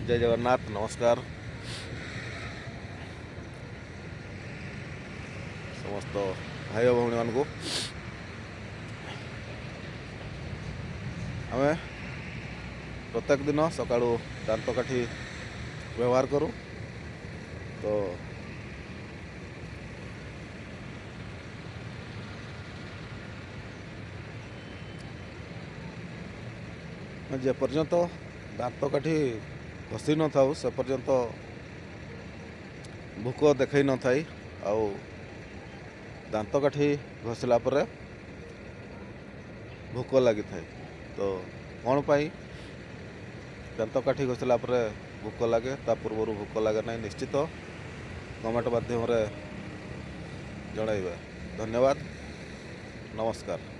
ଜୟ ଜଗନ୍ନାଥ, ନମସ୍କାର ସମସ୍ତ ଭାଇ ଓ ଭଉଣୀମାନଙ୍କୁ। ଆମେ ପ୍ରତ୍ୟେକ ଦିନ ସକାଳୁ ଦାନ୍ତକାଠି ବ୍ୟବହାର କରୁ। ତ ଯେପର୍ଯ୍ୟନ୍ତ ଦାନ୍ତକାଠି ଘଷି ନଥାଉ, ସେ ପର୍ଯ୍ୟନ୍ତ ଭୋକ ଦେଖାଇ ନଥାଏ, ଆଉ ଦାନ୍ତକାଠି ଘଷିଲା ପରେ ଭୋକ ଲାଗିଥାଏ। ତ କ'ଣ ପାଇଁ ଦାନ୍ତକାଠି ଘଷିଲା ପରେ ଭୋକ ଲାଗେ, ତା ପୂର୍ବରୁ ଭୋକ ଲାଗେ ନାହିଁ? ନିଶ୍ଚିତ କମେଣ୍ଟ ମାଧ୍ୟମରେ ଜଣାଇବେ। ଧନ୍ୟବାଦ, ନମସ୍କାର।